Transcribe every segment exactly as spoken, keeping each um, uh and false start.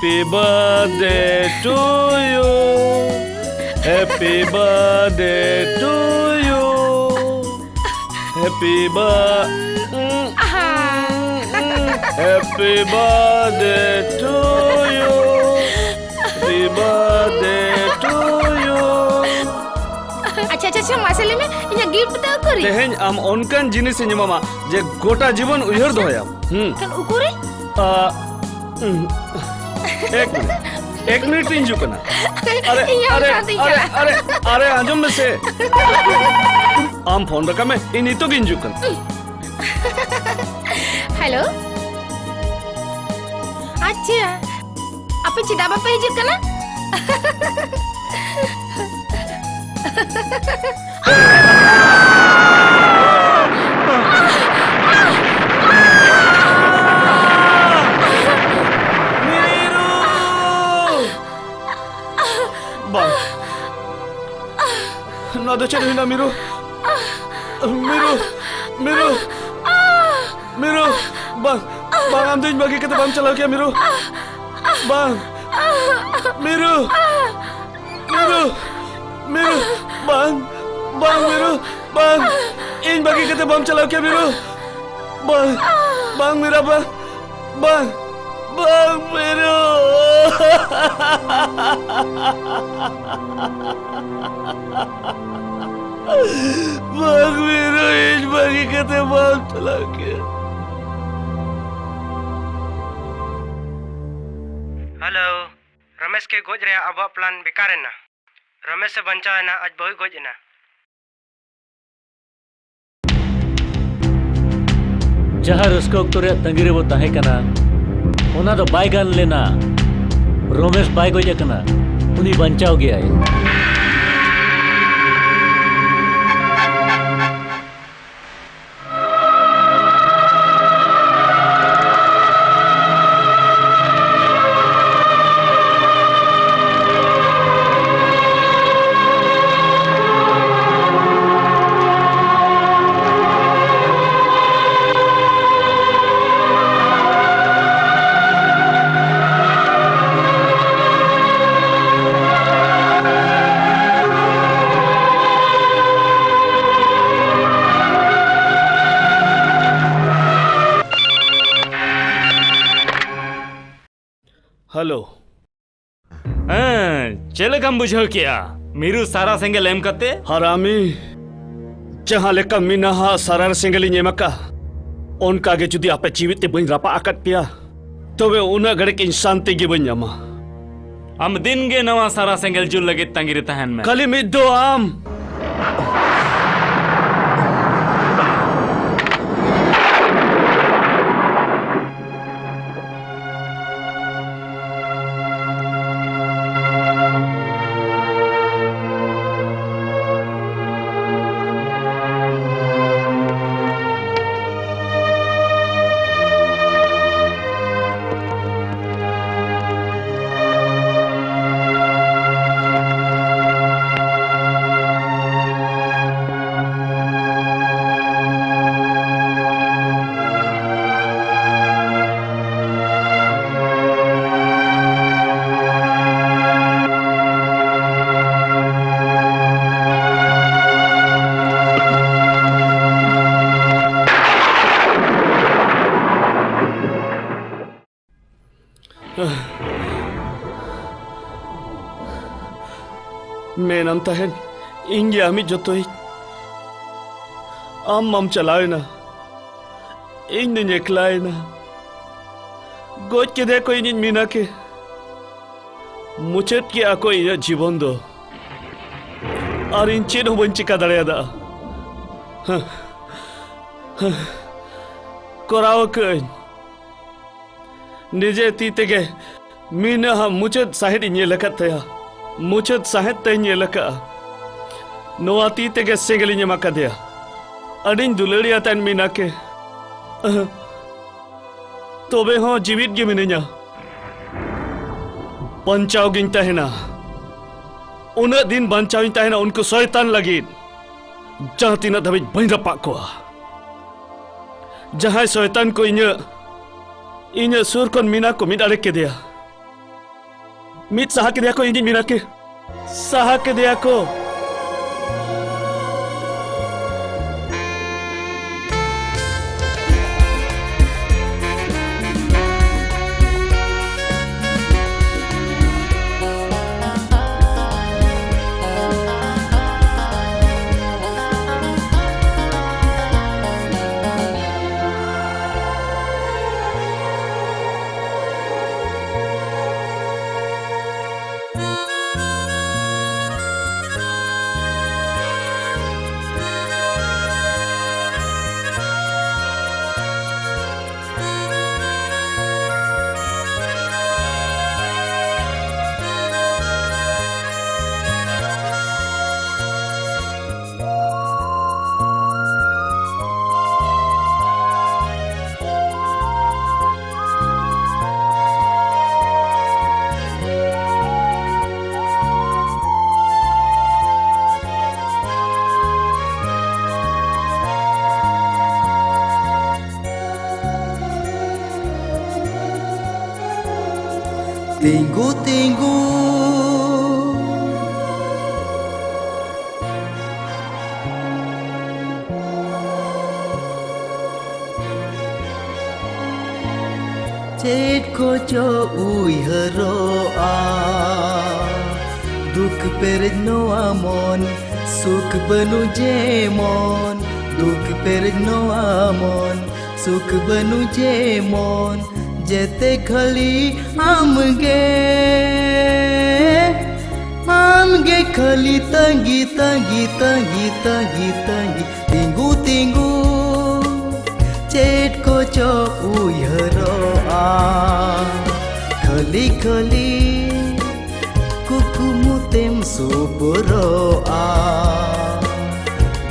Happy birthday to you. Happy birthday to you. Happy birthday. Happy birthday to you. Happy birthday to you. ᱟᱪᱪᱷᱟ, ᱟᱪᱪᱷᱟ, ᱟᱪᱪᱷᱟ, ᱢᱟᱥᱮ ᱞᱟᱹᱭ ᱢᱮ, ᱤᱧᱟᱹᱜ gift ᱫᱚ ᱩᱠᱩᱨᱤᱧ? ᱛᱮᱦᱮᱧ ᱟᱢ ᱚᱱᱠᱟᱱ ᱡᱤᱱᱤᱥ ᱤᱧ ᱮᱢᱟᱢᱟ ᱡᱮ ᱜᱚᱴᱟ ᱡᱤᱵᱚᱱ ᱩᱭᱦᱟᱹᱨ ᱫᱚᱦᱚᱭᱟᱢ᱾ ᱦᱩᱸ᱾ ᱠᱷᱟᱱ ᱩᱠᱩᱨᱤᱧ? ᱟ, ᱩᱸ, ᱮᱠ ᱢᱤᱱᱤᱴ, ᱮᱠ ᱢᱤᱱᱤᱴ ᱤᱧ ᱦᱤᱡᱩᱜ ᱠᱟᱱᱟ᱾ ᱟᱨᱮ, ᱤᱧ ᱦᱚᱸ ᱟᱨᱮ, ᱚᱱᱠᱟ ᱛᱤᱧ ᱟᱨᱮ, ᱪᱟᱞᱟᱜ᱾ ᱟᱨᱮ, ᱟᱨᱮ, ᱟᱸᱡᱚᱢ ᱢᱮᱥᱮ᱾ ᱟᱢ ᱯᱷᱳᱱ ᱨᱟᱠᱟᱵ ᱢᱮ, ᱤᱧ ᱱᱤᱛᱚᱜ ᱜᱤᱧ ᱦᱤᱡᱩᱜ ᱠᱟᱱᱟ᱾ ᱦᱮᱞᱳ᱾ ᱟᱪᱪᱷᱟ, ᱟᱯᱮ ᱪᱮᱫᱟᱜ ᱵᱟᱯᱮ ᱦᱤᱡᱩᱜ ᱠᱟᱱᱟ? ᱢᱤᱨᱩ! ᱵᱟᱝ᱾ ᱱᱚᱣᱟ ᱫᱚ ᱪᱮᱫ ᱦᱩᱭᱱᱟ, ᱢᱤᱨᱩ? ᱢᱤᱨᱩ! ᱢᱤᱨᱩ! ᱢᱤᱨᱩ! ᱵᱟᱝ! ᱵᱟᱝ, ᱟᱢ ᱫᱚ ᱤᱧ ᱵᱟᱹᱜᱤ ᱠᱟᱛᱮ ᱵᱟᱢ ᱪᱟᱞᱟᱣ ᱠᱮᱭᱟ, ᱢᱤᱨᱩ! ᱵᱟᱝ! ᱢᱤᱨᱩ! ᱢᱤᱨᱩ! ᱢᱤᱨᱩ! ᱵᱟᱝ! ᱵᱟᱝ, ᱢᱤᱨᱩ! ᱵᱟᱝ! ᱤᱧ ᱵᱟᱹᱜᱤ ᱠᱟᱛᱮ ᱵᱟᱢ ᱪᱟᱞᱟᱣ ᱠᱮᱭᱟ, ᱢᱤᱨᱩ! ᱵᱟᱝ! ᱵᱟᱝ, ᱢᱤᱨᱟ, ᱵᱟᱝ! ᱵᱟᱝ! ᱵᱟᱝ, ᱢᱤᱨᱩ! ᱵᱟᱝ, ᱢᱤᱨᱩ, ᱤᱧ ᱵᱟᱹᱜᱤ ᱠᱟᱛᱮ ᱵᱟᱢ ᱪᱟᱞᱟᱣ ᱠᱮᱭᱟ᱾ ᱦᱮᱞᱳ, ᱨᱚᱢᱮᱥ ᱜᱮ ᱜᱚᱡ ᱨᱮᱭᱟᱜ ᱟᱵᱚᱣᱟᱜ ᱯᱞᱟᱱ ᱵᱮᱠᱟᱨ ᱮᱱᱟ᱾ ᱨᱚᱢᱮᱥ ᱮ ᱵᱟᱧᱪᱟᱣ ᱮᱱᱟ, ᱟᱡ ᱵᱟᱹᱦᱩᱭ ᱜᱚᱡ ᱮᱱᱟ᱾ ᱡᱟᱦᱟᱸ ᱨᱟᱹᱥᱠᱟᱹ ᱚᱠᱛᱚ ᱨᱮᱭᱟᱜ ᱛᱟᱺᱜᱤ ᱨᱮᱵᱚ ᱛᱟᱦᱮᱸ ᱠᱟᱱᱟ, ᱚᱱᱟ ᱫᱚ ᱵᱟᱭ ᱜᱟᱱ ᱞᱮᱱᱟ᱾ ᱨᱚᱢᱮᱥ ᱵᱟᱭ ᱜᱚᱡ ᱟᱠᱟᱱᱟ, ᱩᱱᱤ ᱵᱟᱧᱪᱟᱣ ᱜᱮᱭᱟᱭ᱾ ᱦᱮᱞᱳ᱾ ᱦᱮᱸ, ᱪᱮᱫ ᱞᱮᱠᱟᱢ ᱵᱩᱡᱷᱟᱹᱣ ᱠᱮᱜᱼᱟ ᱢᱤᱨᱩ ᱥᱟᱨᱟ ᱥᱮᱸᱜᱮᱞ ᱮᱢ ᱠᱟᱛᱮ? ᱦᱟᱨᱟᱢᱤ, ᱡᱟᱦᱟᱸ ᱞᱮᱠᱟ ᱢᱤᱱᱟᱦᱟ ᱥᱟᱨᱟ ᱥᱮᱸᱜᱮᱞᱤᱧ ᱮᱢ ᱟᱠᱟᱫ, ᱚᱱᱠᱟ ᱜᱮ ᱡᱩᱫᱤ ᱟᱯᱮ ᱡᱤᱣᱤᱫ ᱛᱮ ᱵᱟᱹᱧ ᱨᱟᱯᱟᱜ ᱟᱠᱟᱫ ᱯᱮᱭᱟ, ᱛᱚᱵᱮ ᱩᱱᱟᱹᱜ ᱜᱷᱟᱹᱲᱤᱡ ᱤᱧ ᱥᱟᱱᱛᱤ ᱜᱮ ᱵᱟᱹᱧ ᱧᱟᱢᱟ᱾ ᱟᱢ ᱫᱤᱱ ᱜᱮ ᱱᱟᱣᱟ ᱥᱟᱨᱟ ᱥᱮᱸᱜᱮᱞ ᱡᱩᱞ ᱞᱟᱹᱜᱤᱫ ᱛᱟᱺᱜᱤ ᱨᱮ ᱛᱟᱦᱮᱱ ᱢᱮ᱾ ᱠᱷᱟᱹᱞᱤ ᱢᱤᱫ ᱫᱚ ᱟᱢ᱾ ᱢᱮᱱᱟᱢ ᱛᱟᱦᱮᱱ, ᱤᱧ ᱜᱮ ᱟᱢᱤᱡ ᱡᱚᱛᱚᱭᱤᱡ᱾ ᱟᱢ ᱢᱟᱢ ᱪᱟᱞᱟᱣᱮᱱᱟ, ᱤᱧ ᱫᱚᱧ ᱮᱠᱞᱟᱭᱮᱱᱟ᱾ ᱜᱚᱡ ᱠᱮᱫᱮᱭᱟ ᱠᱚ ᱤᱧᱤᱡ ᱢᱤᱱᱟᱠᱮ᱾ ᱢᱩᱪᱟᱹᱫ ᱠᱮᱜᱼᱟ ᱠᱚ ᱤᱧᱟᱹᱜ ᱡᱤᱵᱚᱱ ᱫᱚ, ᱟᱨ ᱤᱧ ᱪᱮᱫ ᱦᱚᱸ ᱵᱟᱹᱧ ᱪᱤᱠᱟ ᱫᱟᱲᱮᱭᱟᱫᱟ᱾ ᱠᱚᱨᱟᱣ ᱟᱠᱟᱹᱧ᱾ ᱱᱤᱡᱮ ᱛᱤ ᱛᱮᱜᱮ ᱢᱤᱱᱟᱦᱟᱜ ᱢᱩᱪᱟᱹᱫ ᱥᱟᱸᱦᱮᱫ ᱤᱧ ᱧᱮᱞ ᱟᱠᱟᱫ ᱛᱟᱭᱟ᱾ ᱢᱩᱪᱟᱹᱫ ᱥᱟᱸᱦᱮᱫ ᱛᱮᱧ ᱧᱮᱞ ᱟᱠᱟᱫᱼᱟ᱾ ᱱᱚᱣᱟ ᱛᱤ ᱛᱮᱜᱮ ᱥᱮᱸᱜᱮᱞ ᱤᱧ ᱮᱢ ᱟᱠᱟᱫᱮᱭᱟ᱾ ᱟᱹᱰᱤᱧ ᱫᱩᱞᱟᱹᱲᱤᱭᱟ ᱛᱟᱦᱮᱱ ᱢᱤᱱᱟᱠᱮ᱾ ᱛᱚᱵᱮ ᱦᱚᱸ ᱡᱤᱣᱤᱫ ᱜᱮ ᱢᱤᱱᱟᱹᱧᱟ᱾ ᱵᱟᱧᱪᱟᱣ ᱜᱤᱧ ᱛᱟᱦᱮᱱᱟ᱾ ᱩᱱᱟᱹᱜ ᱫᱤᱱ ᱵᱟᱧᱪᱟᱣ ᱤᱧ ᱛᱟᱦᱮᱱᱟ ᱩᱱᱠᱩ ᱥᱚᱭᱛᱟᱱ ᱞᱟᱹᱜᱤᱫ, ᱡᱟᱦᱟᱸ ᱛᱤᱱᱟᱹᱜ ᱫᱷᱟᱹᱵᱤᱡ ᱵᱟᱹᱧ ᱨᱟᱯᱟᱜ ᱠᱚᱣᱟ᱾ ᱡᱟᱦᱟᱸᱭ ᱥᱚᱭᱛᱟᱱ ᱠᱚ ᱤᱧᱟᱹᱜ, ᱤᱧᱟᱹᱜ ᱥᱩᱨ ᱠᱷᱚᱱ ᱢᱤᱱᱟ ᱠᱚ ᱢᱤᱫ ᱟᱲᱮ ᱠᱮᱫᱮᱭᱟ᱾ ᱢᱤᱫ ᱥᱟᱦᱟ ᱠᱮᱫᱮᱭᱟ ᱠᱚ ᱤᱧᱤᱡ ᱢᱤᱱᱟ ᱠᱮ᱾ ᱥᱟᱦᱟ ᱠᱮᱫᱮᱭᱟ ᱠᱚ᱾ ᱛᱤᱸᱜᱩ ᱛᱤᱸᱜᱩ᱾ ᱪᱮᱫ ᱠᱚᱪᱚ ᱩᱭᱦᱟᱹᱨᱚᱜᱼᱟ, ᱫᱩᱠ ᱯᱮᱨᱮᱡ ᱱᱚᱣᱟ ᱢᱚᱱ, ᱥᱩᱠ ᱵᱟᱹᱱᱩᱜ ᱡᱮᱢᱚᱱ, ᱫᱩᱠ ᱯᱮᱨᱮᱡ ᱱᱚᱣᱟ ᱢᱚᱱ, ᱥᱩᱠ ᱵᱟᱹᱱᱩᱜ ᱡᱮᱢᱚᱱ, ᱡᱮᱛᱮ ᱠᱷᱟᱹᱞᱤ ᱟᱢᱜᱮ, ᱟᱢᱜᱮ ᱠᱷᱟᱹᱞᱤ ᱛᱟᱺᱜᱤ, ᱛᱟᱺᱜᱤ, ᱛᱟᱺᱜᱤ, ᱛᱟᱺᱜᱤ, ᱛᱟᱺᱜᱤ, ᱛᱤᱸᱜᱩ, ᱛᱤᱸᱜᱩ᱾ ᱪᱮᱫ ᱠᱚᱪᱚ ᱩᱭᱦᱟᱹᱨᱚᱜᱼᱟ, ᱠᱷᱟᱹᱞᱤ, ᱠᱷᱟᱹᱞᱤ ᱠᱩᱠᱢᱩ ᱛᱮᱢ ᱥᱩᱯᱩᱨᱚᱜᱼᱟ᱾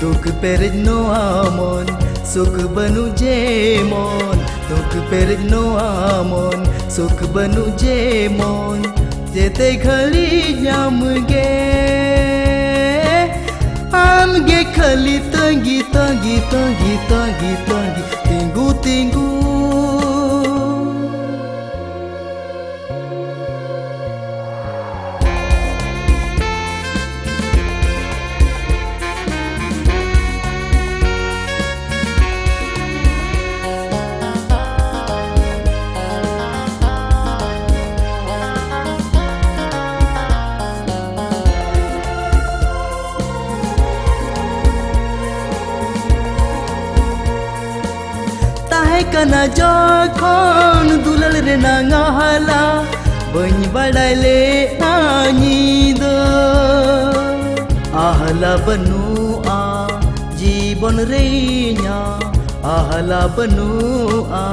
ᱫᱩᱠ ᱯᱮᱨᱮᱡ ᱱᱚᱣᱟ ᱢᱚᱱ, ᱥᱩᱠ ᱵᱟᱹᱱᱩᱜ ᱡᱮᱢᱚᱱ, ᱫᱩᱠ ᱯᱮᱨᱮᱡ ᱱᱚᱣᱟ ᱢᱚᱱ, ᱥᱩᱠ ᱵᱟᱹᱱᱩᱜ ᱡᱮᱢᱚᱱ, ᱡᱮᱛᱮ ᱜᱷᱟᱹᱲᱤᱡ ᱧᱟᱢ ᱜᱮ, ᱟᱢ ᱜᱮ ᱠᱷᱟᱹᱞᱤ ᱛᱟᱺᱜᱤ, ᱛᱟᱺᱜᱤ, ᱛᱟᱺᱜᱤ, ᱛᱟᱺᱜᱤ, ᱛᱟᱺᱜᱤ, ᱛᱤᱸᱜᱩ, ᱛᱤᱸᱜᱩ᱾ ᱛᱟᱦᱮᱸ ᱠᱟᱱᱟ ᱡᱚᱠᱷᱚᱱ ᱫᱩᱞᱟᱹᱲ ᱨᱮᱱᱟᱝ ᱟᱦᱞᱟ, ᱵᱟᱹᱧ ᱵᱟᱲᱟᱭ ᱞᱮᱫᱼᱟ ᱧᱤᱫᱟᱹ᱾ ᱟᱦᱞᱟ ᱵᱟᱹᱱᱩᱜᱼᱟ ᱡᱤᱵᱚᱱ ᱨᱮ ᱤᱧᱟᱹᱜ, ᱟᱦᱞᱟ ᱵᱟᱹᱱᱩᱜᱼᱟ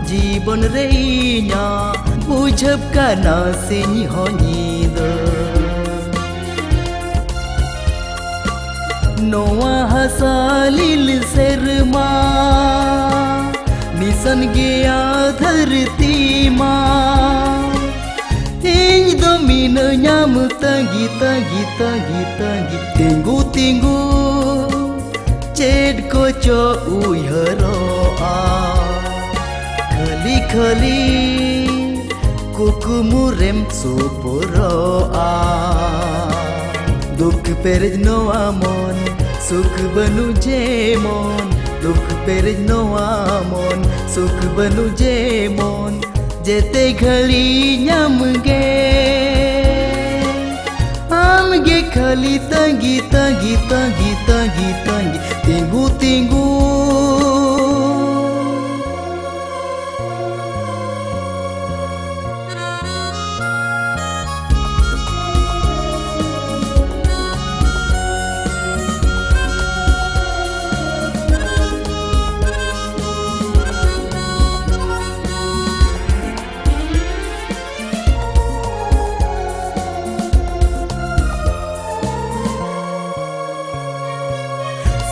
ᱡᱤᱵᱚᱱ ᱨᱮ ᱤᱧᱟᱹᱜ, ᱵᱩᱡᱷᱟᱹᱜ ᱠᱟᱱᱟ ᱥᱤᱧ ᱦᱚᱸ ᱧᱤᱫᱟᱹ᱾ ᱱᱚᱣᱟ ᱦᱟᱥᱟ ᱞᱤᱞ ᱥᱮᱨᱢᱟ ᱱᱤᱥᱟᱱ ᱜᱮᱭᱟ ᱫᱷᱟᱹᱨᱛᱤ ᱢᱟ᱾ ᱤᱧ ᱫᱚ ᱢᱤᱱᱟᱹᱧᱟᱢ ᱛᱟᱺᱜᱤ, ᱛᱟᱺᱜᱤ, ᱛᱟᱺᱜᱤ, ᱛᱟᱺᱜᱤ, ᱛᱤᱸᱜᱩ, ᱛᱤᱸᱜᱩ᱾ ᱪᱮᱫ ᱠᱚᱪᱚ ᱩᱭᱦᱟᱹᱨᱚᱜᱼᱟ, ᱠᱷᱟᱹᱞᱤ, ᱠᱷᱟᱹᱞᱤ᱾ ᱠᱩ ᱠᱩᱢᱩᱨᱮᱢ ᱥᱩᱯᱩᱨᱚᱜᱼᱟ᱾ ᱫᱩᱠ ᱯᱮᱨᱮᱡ ᱱᱚᱣᱟ ᱢᱚᱱ, ᱥᱩᱠ ᱵᱟᱹᱱᱩᱜ ᱡᱮᱢᱚᱱ᱾ ᱫᱩᱠ ᱯᱮᱨᱮᱡ ᱱᱚᱣᱟ ᱢᱚᱱ, ᱥᱩᱠ ᱵᱟᱹᱱᱩᱜ ᱡᱮᱢᱚᱱ᱾ ᱡᱮᱛᱮ ᱜᱷᱟᱹᱲᱤ ᱧᱟᱢ ᱜᱮ, ᱟᱢ ᱜᱮ ᱠᱷᱟᱹᱞᱤ ᱛᱟᱺᱜᱤ, ᱛᱟᱺᱜᱤ, ᱛᱟᱺᱜᱤ, ᱛᱟᱺᱜᱤ, ᱛᱟᱺᱜᱤ, ᱛᱤᱸᱜᱩ, ᱛᱤᱸᱜᱩ᱾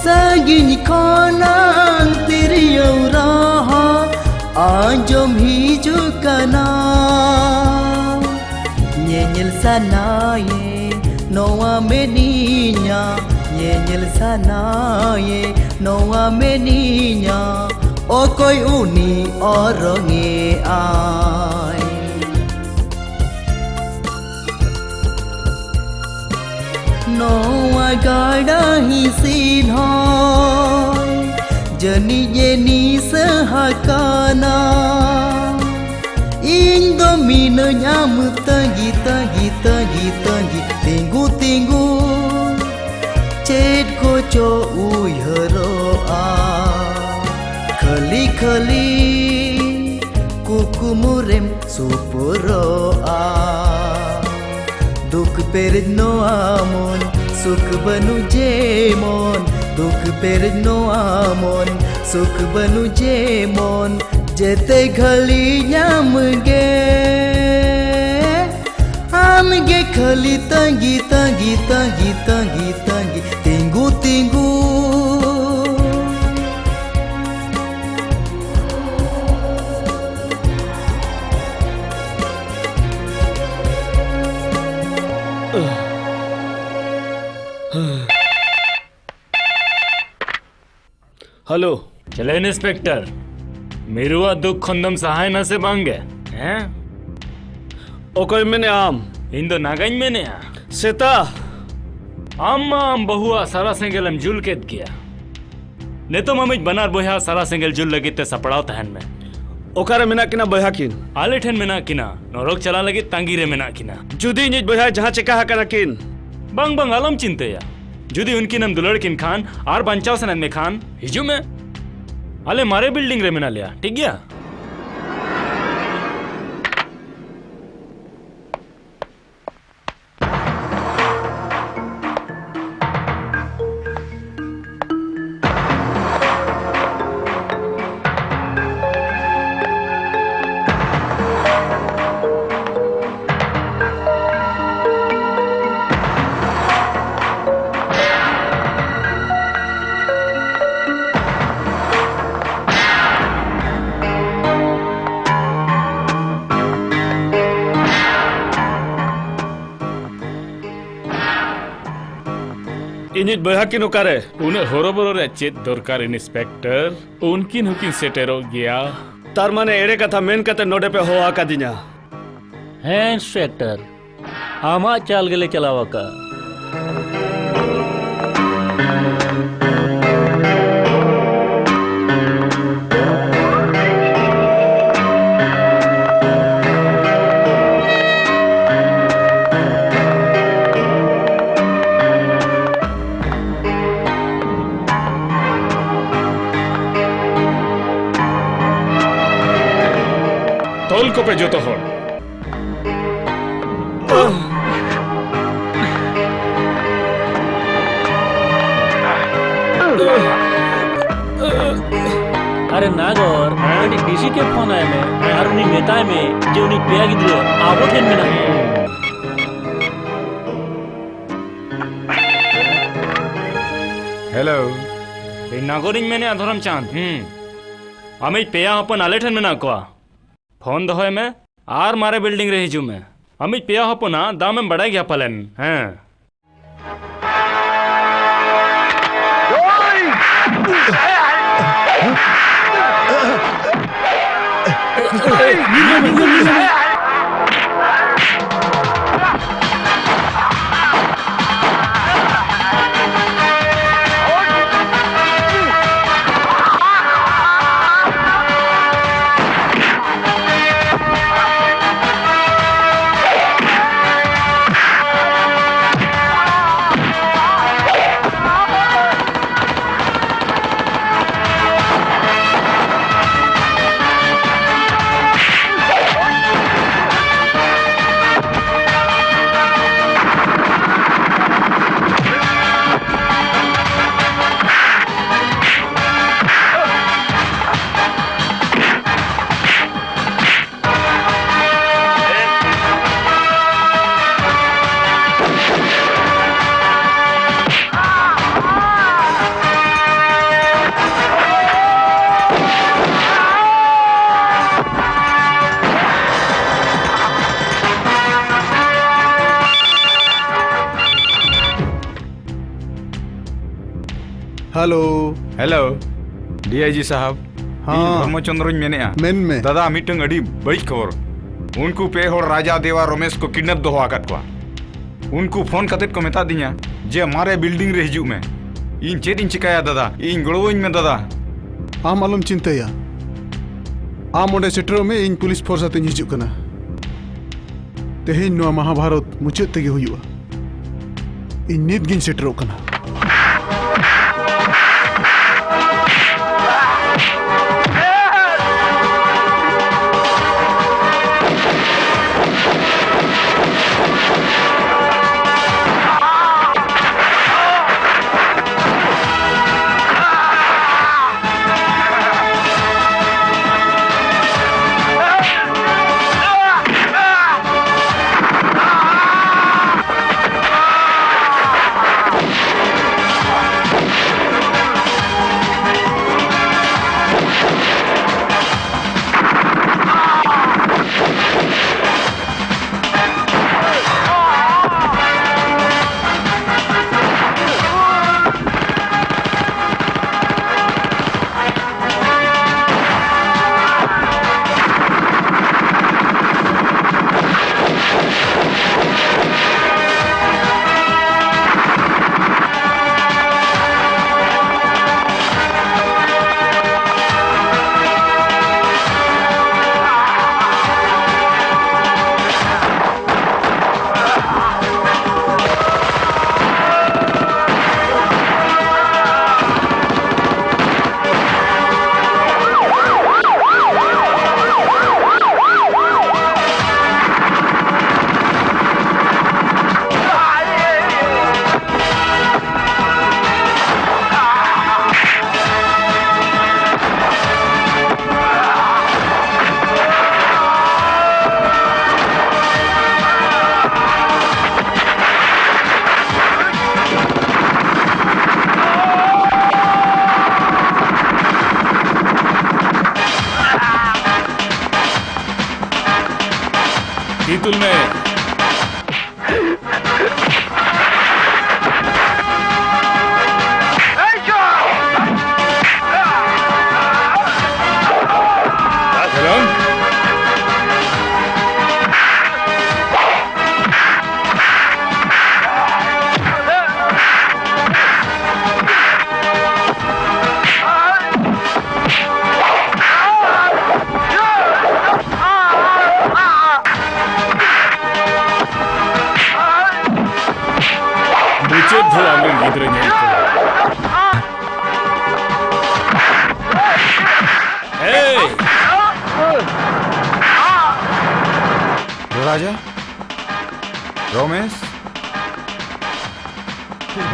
ᱥᱟᱺᱜᱤᱧ ᱠᱷᱚᱱᱟᱝ ᱛᱤᱨᱭᱳ ᱨᱟᱦᱟ ᱟᱸᱡᱚᱢ ᱦᱤᱡᱩᱜ ᱠᱟᱱᱟ᱾ ᱧᱮᱧᱮᱞ ᱥᱟᱱᱟᱭᱮ ᱱᱚᱣᱟ ᱢᱮᱱᱤᱧᱟ, ᱧᱮᱧᱮᱞ ᱥᱟᱱᱟᱭᱮ ᱱᱚᱣᱟ ᱢᱮᱱᱤᱧᱟ᱾ ᱚᱠᱚᱭ ᱩᱱᱤ ᱚᱨᱚᱝᱮ ᱟᱭ? ᱱᱚᱣᱟ ᱜᱟᱰᱟ ᱦᱤᱥᱤᱱ ᱦᱚᱸ ᱡᱟᱹᱱᱤᱡ ᱮ ᱱᱤᱥᱟᱹ ᱟᱠᱟᱱᱟ᱾ ᱤᱧ ᱫᱚ ᱢᱤᱱᱟᱹᱧ ᱟᱢ ᱛᱟᱺᱜᱤ, ᱛᱟᱺᱜᱤ, ᱛᱟᱺᱜᱤ, ᱛᱟᱺᱜᱤ, ᱛᱤᱸᱜᱩ, ᱛᱤᱸᱜᱩ᱾ ᱪᱮᱫ ᱠᱚᱪᱚ ᱩᱭᱦᱟᱹᱨᱚᱜᱼᱟ, ᱠᱷᱟᱹᱞᱤ, ᱠᱷᱟᱹᱞᱤ ᱠᱩᱠᱢᱩ ᱨᱮᱢ ᱥᱩᱯᱩᱨᱚᱜᱼᱟ᱾ ᱫᱩᱠ ᱯᱮᱨᱮᱡ ᱱᱚᱣᱟ ᱢᱚᱱ, ᱥᱩᱠ ᱵᱟᱹᱱᱩᱜ ᱡᱮᱢᱚᱱ᱾ ᱫᱩᱠ ᱯᱮᱨᱮᱡ ᱱᱚᱣᱟ ᱢᱚᱱ, ᱥᱩᱠ ᱵᱟᱹᱱᱩᱜ ᱡᱮᱢᱚᱱ᱾ ᱡᱮᱛᱮ ᱜᱷᱟᱹᱲᱤ ᱧᱟᱢ ᱜᱮ, ᱟᱢ ᱜᱮ ᱠᱷᱟᱹᱞᱤ ᱛᱟᱺᱜᱤ, ᱛᱟᱺᱜᱤ, ᱛᱟᱺᱜᱤ, ᱛᱟᱺᱜᱤ, ᱛᱟᱺᱜᱤ, ᱛᱤᱸᱜᱩ, ᱛᱤᱸᱜᱩ᱾ ᱦᱮᱞᱳ᱾ ᱪᱮᱞᱮ ᱤᱱᱥᱯᱮᱠᱴᱚᱨ, ᱢᱤᱨᱩᱣᱟᱜ ᱫᱩᱠ ᱠᱷᱚᱱ ᱫᱚᱢ ᱥᱟᱦᱟᱭᱮᱱᱟ ᱥᱮ ᱵᱟᱝ ᱜᱮ? ᱦᱮᱸ? ᱚᱠᱚᱭᱮᱢ ᱢᱮᱱᱮᱜᱼᱟ ᱟᱢ? ᱤᱧ ᱫᱚ ᱱᱟᱜᱟᱧ ᱢᱮᱱᱮᱜᱼᱟ᱾ ᱥᱮᱛᱟ! ᱟᱢ ᱢᱟ ᱟᱢ ᱵᱟᱹᱦᱩᱣᱟᱜ ᱥᱟᱨᱟ ᱥᱮᱸᱜᱮᱞᱮᱢ ᱡᱩᱞ ᱠᱮᱫ ᱜᱮᱭᱟ᱾ ᱱᱤᱛᱚᱜ ᱟᱢᱤᱡ ᱵᱟᱱᱟᱨ ᱵᱚᱭᱦᱟ ᱥᱟᱨᱟ ᱥᱮᱸᱜᱮᱞ ᱡᱩᱞ ᱞᱟᱹᱜᱤᱫ ᱛᱮ ᱥᱟᱯᱲᱟᱣ ᱛᱟᱦᱮᱱ ᱢᱮ᱾ ᱚᱠᱟᱨᱮ ᱢᱮᱱᱟᱜ ᱠᱤᱱᱟ ᱵᱚᱭᱦᱟ ᱠᱤᱱ? ᱟᱞᱮ ᱴᱷᱮᱱ ᱢᱮᱱᱟᱜ ᱠᱤᱱᱟ, ᱱᱚᱨᱚᱠ ᱪᱟᱞᱟᱜ ᱞᱟᱹᱜᱤᱫ ᱛᱟᱺᱜᱤ ᱨᱮ ᱢᱮᱱᱟᱜ ᱠᱤᱱᱟ᱾ ᱡᱩᱫᱤ ᱤᱧᱤᱡ ᱵᱚᱭᱦᱟᱭ ᱡᱟᱦᱟᱸ ᱪᱮᱠᱟ ᱟᱠᱟᱱᱟ ᱠᱤᱱ? ᱵᱟᱝ, ᱵᱟᱝ, ᱟᱞᱚᱢ ᱪᱤᱱᱛᱟᱹᱭᱟ᱾ ᱡᱩᱫᱤ ᱩᱱᱠᱤᱱᱮᱢ ᱫᱩᱞᱟᱹᱲ ᱠᱤᱱ ᱠᱷᱟᱱ ᱟᱨ ᱵᱟᱧᱪᱟᱣ ᱥᱟᱱᱟᱭᱮᱫ ᱢᱮ ᱠᱷᱟᱱ, ᱦᱤᱡᱩᱜ ᱢᱮ᱾ ᱟᱞᱮ ᱢᱟᱨᱮ ᱵᱤᱞᱰᱤᱝ ᱨᱮ ᱢᱮᱱᱟᱜ ᱞᱮᱭᱟ, ᱴᱷᱤᱠ ᱜᱮᱭᱟ? ᱤᱧᱤᱡ ᱵᱚᱭᱦᱟ ᱠᱤᱱ ᱚᱠᱟᱨᱮ? ᱩᱱᱟᱹᱜ ᱦᱚᱨᱚᱵᱚᱨᱚ ᱨᱮᱭᱟᱜ ᱪᱮᱫ ᱫᱚᱨᱠᱟᱨ, ᱤᱱᱥᱯᱮᱠᱴᱚᱨ? ᱩᱱᱠᱤᱱ ᱦᱚᱸᱠᱤᱱ ᱥᱮᱴᱮᱨᱚᱜ ᱜᱮᱭᱟ᱾ ᱛᱟᱨ ᱢᱟᱱᱮ ᱮᱲᱮ ᱠᱟᱛᱷᱟ ᱢᱮᱱ ᱠᱟᱛᱮ ᱱᱚᱰᱮ ᱯᱮ ᱦᱚᱦᱚ ᱟᱠᱟᱫᱤᱧᱟ? ᱦᱮᱸ, ᱤᱱᱥᱯᱮᱠᱴᱚᱨ, ᱟᱢᱟᱜ ᱪᱟᱞ ᱜᱮᱞᱮ ᱪᱟᱞᱟᱣ ᱟᱠᱟᱫᱼᱟ᱾ ᱛᱚᱞ ᱠᱚᱯᱮ ᱡᱚᱛᱚ ᱦᱚᱲ᱾ ᱟᱨᱮ ᱱᱟᱜᱚᱨ, ᱦᱮᱸ? ᱠᱟᱹᱴᱤᱡ ᱰᱤᱥᱤ ᱠᱮ ᱯᱷᱳᱱ ᱟᱭ ᱢᱮ ᱟᱨ ᱩᱱᱤ ᱢᱮᱛᱟᱭ ᱢᱮ ᱡᱮ ᱩᱱᱤ ᱯᱮᱭᱟ ᱜᱤᱫᱽᱨᱟᱹ ᱟᱵᱚ ᱴᱷᱮᱱ ᱢᱮᱱᱟᱜ ᱠᱚᱣᱟ᱾ ᱦᱮᱞᱳ᱾ ᱤᱧ ᱱᱟᱜᱚᱨᱤᱧ ᱢᱮᱱᱮᱫᱼᱟ, ᱫᱷᱚᱨᱚᱢ ᱪᱟᱸᱫᱽ᱾ ᱦᱩᱸ᱾ ᱟᱢᱤᱡ ᱯᱮᱭᱟ ᱦᱚᱯᱚᱱ ᱟᱞᱮ ᱴᱷᱮᱱ ᱢᱮᱱᱟᱜ ᱠᱚᱣᱟ᱾ ᱯᱷᱳᱱ ᱫᱚᱦᱚᱭ ᱢᱮ ᱟᱨ ᱢᱟᱨᱮ ᱵᱤᱞᱰᱤᱝ ᱨᱮ ᱦᱤᱡᱩᱜ ᱢᱮ᱾ ᱟᱢᱤᱡ ᱯᱮᱭᱟ ᱦᱚᱯᱚᱱᱟᱜ ᱫᱟᱢ ᱮᱢ ᱵᱟᱲᱟᱭ ᱜᱮᱭᱟ ᱯᱟᱞᱮᱱ, ᱦᱮᱸ? ᱦᱮᱞᱳ᱾ ᱦᱮᱞᱳ, ᱰᱤ ᱟᱭ ᱡᱤ ᱥᱟᱦᱟᱵ᱾ ᱦᱮᱸ᱾ ᱤᱧ ᱫᱷᱚᱨᱢᱚ ᱪᱚᱸᱫᱽᱨᱚᱧ ᱢᱮᱱᱮᱫᱼᱟ᱾ ᱢᱮᱱ ᱢᱮ᱾ ᱫᱟᱫᱟ, ᱢᱤᱫᱴᱟᱝ ᱟᱹᱰᱤ ᱵᱟᱹᱲᱤᱡ ᱠᱷᱚᱵᱚᱨ᱾ ᱩᱱᱠᱩ ᱯᱮ ᱦᱚᱲ ᱨᱟᱡᱟ, ᱫᱮᱣᱟ, ᱨᱚᱢᱮᱥ ᱠᱚ ᱠᱤᱰᱱᱮᱯ ᱫᱚᱦᱚ ᱟᱠᱟᱫ ᱠᱚᱣᱟ᱾ ᱩᱱᱠᱩ ᱯᱷᱳᱱ ᱠᱟᱛᱮᱫ ᱠᱚ ᱢᱮᱛᱟᱫᱤᱧᱟ ᱡᱮ, "ᱢᱟᱨᱮ ᱵᱤᱞᱰᱤᱝ ᱨᱮ ᱦᱤᱡᱩᱜ ᱢᱮ᱾" ᱤᱧ ᱪᱮᱫ ᱤᱧ ᱪᱤᱠᱟᱹᱭᱟ ᱫᱟᱫᱟ? ᱤᱧ ᱜᱚᱲᱚᱣᱟᱹᱧ ᱢᱮ ᱫᱟᱫᱟ᱾ ᱟᱢ ᱟᱞᱚᱢ ᱪᱤᱱᱛᱟᱹᱭᱟ, ᱟᱢ ᱚᱸᱰᱮ ᱥᱮᱴᱮᱨᱚᱜ ᱢᱮ, ᱤᱧ ᱯᱩᱞᱤᱥ ᱯᱷᱳᱨᱥ ᱟᱛᱮᱧ ᱦᱤᱡᱩᱜ ᱠᱟᱱᱟ᱾ ᱛᱮᱦᱮᱧ ᱱᱚᱣᱟ ᱢᱟᱦᱟᱵᱷᱟᱨᱚᱛ ᱢᱩᱪᱟᱹᱫ ᱛᱮᱜᱮ ᱦᱩᱭᱩᱜᱼᱟ᱾ ᱤᱧ ᱱᱤᱛ ᱜᱤᱧ ᱥᱮᱴᱮᱨᱚᱜ ᱠᱟᱱᱟ᱾ ᱛᱤ ᱛᱩᱞ ᱢᱮ᱾ ᱪᱮᱫ ᱫᱷᱟᱣ ᱟᱢᱨᱮᱱ ᱜᱤᱫᱽᱨᱟᱹ ᱧᱮᱞ ᱠᱚ? ᱮᱭ! ᱨᱟᱡᱟ, ᱨᱚᱢᱮᱥ,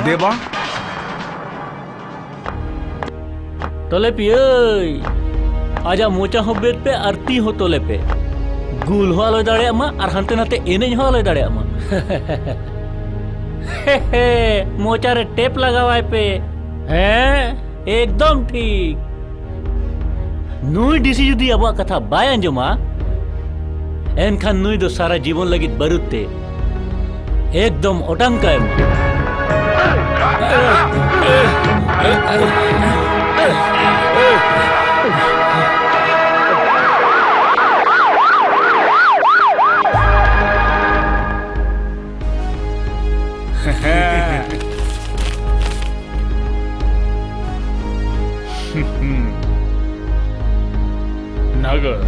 ᱫᱮᱵᱟ᱾ ᱛᱚᱞᱮ ᱯᱤᱭᱟᱹᱭ, ᱟᱡᱟᱜ ᱢᱚᱪᱟ ᱦᱚᱸ ᱵᱮᱫ ᱯᱮ ᱟᱨ ᱛᱤ ᱦᱚᱸ ᱛᱚᱞᱮ ᱯᱮ᱾ ᱜᱩᱞ ᱦᱚᱸ ᱟᱞᱚᱭ ᱫᱟᱲᱮᱭᱟᱜ ᱢᱟ ᱟᱨ ᱦᱟᱱᱛᱮ ᱱᱟᱛᱮ ᱮᱱᱮᱡ ᱦᱚᱸ ᱟᱞᱚᱭ ᱫᱟᱲᱮᱭᱟᱜ ᱢᱟ᱾ ᱢᱚᱪᱟ ᱨᱮ ᱴᱮᱯ ᱞᱟᱜᱟᱣᱟᱭ ᱯᱮ᱾ ᱦᱮᱸ, ᱮᱠᱫᱚᱢ ᱴᱷᱤᱠ᱾ ᱱᱩᱭ ᱰᱤᱥᱤ ᱡᱩᱫᱤ ᱟᱵᱚᱣᱟᱜ ᱠᱟᱛᱷᱟ ᱵᱟᱭ ᱟᱸᱡᱚᱢᱟ, ᱮᱱᱠᱷᱟᱱ ᱱᱩᱭ ᱫᱚ ᱥᱟᱨᱟ ᱡᱤᱵᱚᱱ ᱞᱟᱹᱜᱤᱫ ᱵᱟᱹᱨᱩᱫ ᱛᱮ ᱮᱠᱫᱚᱢ ᱚᱴᱟᱝ ᱠᱟᱭ ᱢᱮ᱾ ᱱᱟᱜᱚᱨ᱾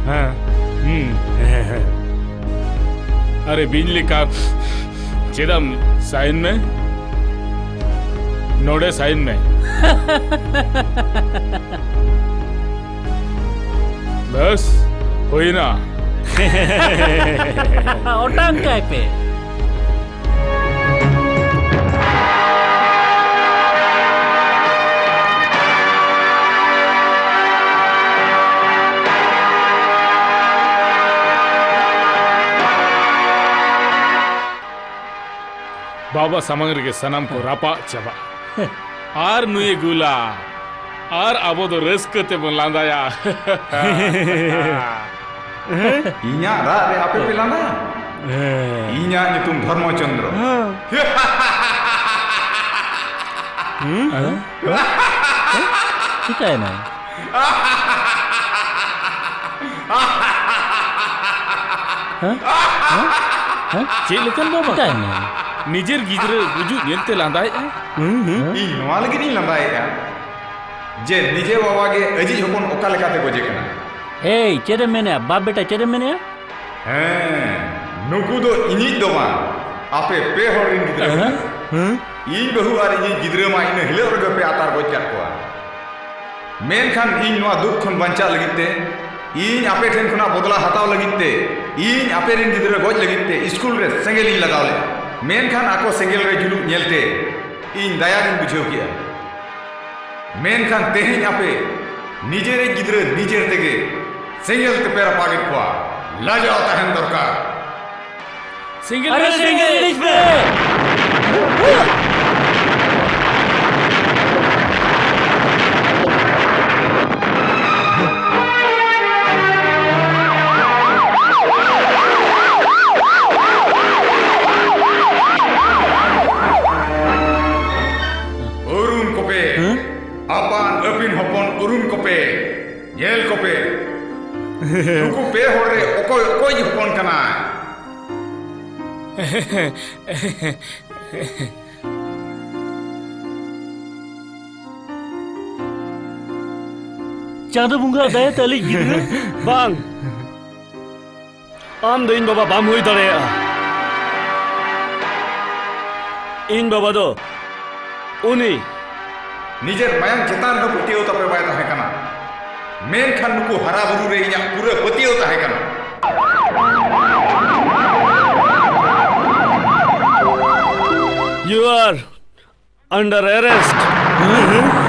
ᱦᱮᱸ᱾ ᱦᱩᱸ᱾ ᱟᱨᱮ ᱵᱤᱧ ᱞᱮᱠᱟ ᱪᱮᱫᱟᱜ ᱥᱟᱭᱤᱱ ᱢᱮ? ᱱᱚᱰᱮ ᱥᱟᱭᱤᱱ ᱢᱮ᱾ ᱵᱮᱥ, ᱦᱩᱭᱱᱟ᱾ ᱚᱴᱟᱝ ᱠᱟᱭ ᱯᱮ᱾ ᱵᱟᱵᱟ ᱥᱟᱢᱟᱝ ᱨᱮᱜᱮ ᱥᱟᱱᱟᱢ ᱠᱚ ᱨᱟᱯᱟᱜ ᱪᱟᱵᱟᱜᱼᱟ᱾ ᱟᱨ ᱱᱩᱭᱮ ᱜᱩᱞᱟ᱾ ᱟᱨ ᱟᱵᱚ ᱫᱚ ᱨᱟᱹᱥᱠᱟᱹ ᱛᱮᱵᱚᱱ ᱞᱟᱸᱫᱟᱭᱟ᱾ ᱤᱧᱟᱜ ᱨᱟᱜ ᱨᱮ ᱟᱯᱮ ᱯᱮ ᱞᱟᱸᱫᱟᱭᱟ? ᱦᱮᱸ᱾ ᱤᱧᱟᱜ ᱧᱩᱛᱩᱢ ᱫᱷᱚᱨᱢᱚ ᱪᱚᱱᱫᱨᱚ᱾ ᱦᱮᱸ᱾ ᱦᱩᱸ? ᱦᱮᱸ? ᱪᱤᱠᱟᱹᱭᱮᱱᱟ? ᱦᱮᱸ? ᱦᱮᱸ? ᱦᱮᱸ? ᱪᱮᱫ ᱞᱮᱠᱟᱱ ᱵᱟᱵᱟ? ᱪᱤᱠᱟᱹᱭᱮᱱᱟ? ᱱᱤᱡᱮᱨ ᱜᱤᱫᱽᱨᱟᱹ ᱜᱩᱡᱩᱜ ᱧᱮᱞᱛᱮ ᱞᱟᱸᱫᱟᱭᱮᱫᱼᱟᱭ᱾ ᱦᱩᱸ, ᱦᱩᱸ᱾ ᱤᱧ ᱱᱚᱣᱟ ᱞᱟᱹᱜᱤᱫ ᱤᱧ ᱞᱟᱸᱫᱟᱭᱮᱫᱼᱟ ᱡᱮ ᱱᱤᱡᱮ ᱵᱟᱵᱟ ᱜᱮ ᱟᱹᱡᱤᱡ ᱦᱚᱯᱚᱱ ᱚᱠᱟ ᱞᱮᱠᱟᱛᱮ ᱜᱚᱡᱮ ᱠᱟᱱᱟ᱾ ᱮᱭ, ᱪᱮᱫ ᱮᱢ ᱢᱮᱱᱮᱜᱼᱟ? ᱵᱟᱯ ᱵᱮᱴᱟ, ᱪᱮᱫ ᱮᱢ ᱢᱮᱱᱮᱜᱼᱟ? ᱦᱮᱸ, ᱱᱩᱠᱩ ᱫᱚ ᱤᱧᱤᱡ ᱫᱚ ᱵᱟᱝ, ᱟᱯᱮ ᱯᱮ ᱦᱚᱲ ᱨᱤᱱ ᱜᱤᱫᱽᱨᱟᱹ ᱠᱟᱱᱟ ᱠᱚ᱾ ᱦᱮᱸ? ᱤᱧ ᱵᱟᱹᱦᱩ ᱟᱨ ᱤᱧᱤᱡ ᱜᱤᱫᱽᱨᱟᱹ ᱢᱟ ᱤᱱᱟᱹ ᱦᱤᱞᱳᱜ ᱨᱮᱜᱮ ᱯᱮ ᱟᱛᱟᱨ ᱜᱚᱡ ᱠᱟᱜ ᱠᱚᱣᱟ᱾ ᱢᱮᱱᱠᱷᱟᱱ ᱤᱧ ᱱᱚᱣᱟ ᱫᱩᱠ ᱠᱷᱚᱱ ᱵᱟᱧᱪᱟᱜ ᱞᱟᱹᱜᱤᱫ ᱛᱮ, ᱤᱧ ᱟᱯᱮ ᱴᱷᱮᱱ ᱠᱷᱚᱱᱟᱜ ᱵᱚᱫᱞᱟ ᱦᱟᱛᱟᱣ ᱞᱟᱹᱜᱤᱫ ᱛᱮ, ᱤᱧ ᱟᱯᱮ ᱨᱮᱱ ᱜᱤᱫᱽᱨᱟᱹ ᱜᱚᱡ ᱞᱟᱹᱜᱤᱫ ᱛᱮ ᱥᱠᱩᱞ ᱨᱮ ᱥᱮᱸᱜᱮᱞ ᱤᱧ ᱞᱟᱜᱟᱣ ᱞᱮᱫᱼᱟ᱾ ᱢᱮᱱᱠᱷᱟᱱ ᱟᱠᱚ ᱥᱮᱸᱜᱮᱞ ᱨᱮ ᱡᱩᱞᱩᱜ ᱧᱮᱞᱛᱮ ᱤᱧ ᱫᱟᱭᱟ ᱜᱤᱧ ᱵᱩᱡᱷᱟᱹᱣ ᱠᱮᱜᱼᱟ᱾ ᱢᱮᱱᱠᱷᱟᱱ ᱛᱮᱦᱮᱧ ᱟᱯᱮ ᱱᱤᱡᱮᱨᱤᱡ ᱜᱤᱫᱽᱨᱟᱹ ᱱᱤᱡᱮᱨ ᱛᱮᱜᱮ ᱥᱮᱸᱜᱮᱞ ᱛᱮᱯᱮ ᱨᱟᱯᱟᱜᱮᱫ ᱠᱚᱣᱟ᱾ ᱞᱟᱡᱟᱣ ᱛᱟᱦᱮᱱ ᱫᱚᱨᱠᱟᱨ᱾ ᱥᱮᱸᱜᱮᱞ ᱟᱨᱮ ᱨᱮ ᱥᱮᱸᱜᱮᱞ ᱥᱮᱸᱜᱮᱞ ᱤᱲᱤᱡ ᱯᱮ! ᱩᱨᱩᱢ ᱠᱚᱯᱮ᱾ ᱦᱮᱸ? ᱟᱯᱟᱱ ᱟᱹᱯᱤᱱ ᱦᱚᱯᱚᱱ ᱩᱨᱩᱢ ᱠᱚᱯᱮ᱾ ᱧᱮᱞ ᱠᱚᱯᱮ᱾ ᱱᱩᱠᱩ ᱯᱮ ᱦᱚᱲ ᱨᱮ ᱚᱠᱚᱭ ᱚᱠᱚᱭᱤᱡ ᱦᱚᱯᱚᱱ ᱠᱟᱱᱟᱭ? ᱪᱟᱸᱫᱚ ᱵᱚᱸᱜᱟ ᱫᱟᱭᱟ ᱛᱮ ᱟᱞᱮᱭᱤᱡ ᱜᱤᱫᱽᱨᱟᱹ᱾ ᱵᱟᱝ᱾ ᱟᱢ ᱫᱚ ᱤᱧ ᱵᱟᱵᱟ ᱵᱟᱢ ᱦᱩᱭ ᱫᱟᱲᱮᱭᱟᱜᱼᱟ᱾ ᱤᱧ ᱵᱟᱵᱟ ᱫᱚ ᱩᱱᱤ ᱱᱤᱡᱮᱨ ᱢᱟᱭᱟᱢ ᱪᱮᱛᱟᱱ ᱨᱮᱦᱚᱸ ᱯᱟᱹᱛᱭᱟᱹᱣ ᱛᱟᱯᱮ ᱵᱟᱭ ᱛᱟᱦᱮᱸ ᱠᱟᱱᱟ, ᱢᱮᱱᱠᱷᱟᱱ ᱱᱩᱠᱩ ᱦᱟᱨᱟ ᱵᱩᱨᱩ ᱨᱮ ᱤᱧᱟᱜ ᱯᱩᱨᱟᱹ ᱯᱟᱹᱛᱭᱟᱹᱣ ᱛᱟᱦᱮᱸ ᱠᱟᱱᱟ᱾ You are under arrest.